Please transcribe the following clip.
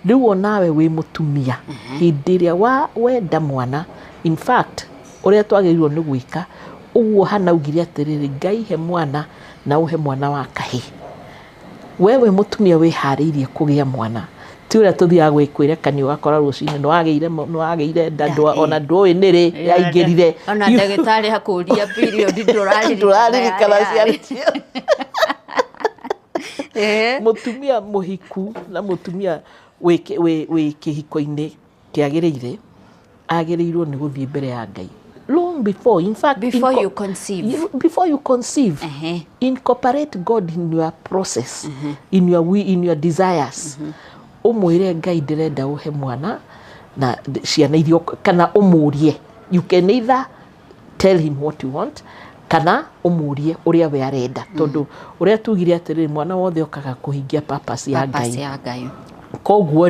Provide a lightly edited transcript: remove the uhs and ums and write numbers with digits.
Rĩu onawe wĩ mũtumia, hĩndĩ ĩrĩa wenda mwana, in fact ũrĩa twagĩrĩirwo nĩ gwĩka ũguo, hanaugire atĩrĩrĩ, "Ngai he mwana na ũhe mwana wa kahĩĩ." We wĩ mũtumia wĩharĩirie kũgĩa mwana, ti ũrĩa tũthiaga gwĩkwĩrekania, ũgakora rũcinĩ nĩwagĩire nda, ona ndũĩ nĩrĩ yaingĩrire. Ona ndagĩtarĩ akũria period, ndũraririkana. Ndũraririkana. Yarĩ. Ciarĩ. Mũtumia mũhiku na mũtumia wĩ kĩhiko-inĩ kĩagĩrĩire agĩrĩirwo nĩ gũthiĩ mbere ya Ngai long before, in fact, Before you conceive. Before you conceive, incorporate God in your process, in your will, in your desires. Ũmwĩre, "Ngai, ndĩrenda ũhe mwana na ciana iria," kana ũmũrie. You can either tell him what you want kana ũmũrie ũrĩa we arenda, tondũ ũrĩa tugire atĩrĩrĩ, mwana wothe okaga kũhingia purpose ya Purpose Ngai. Ya Ngai. Koguo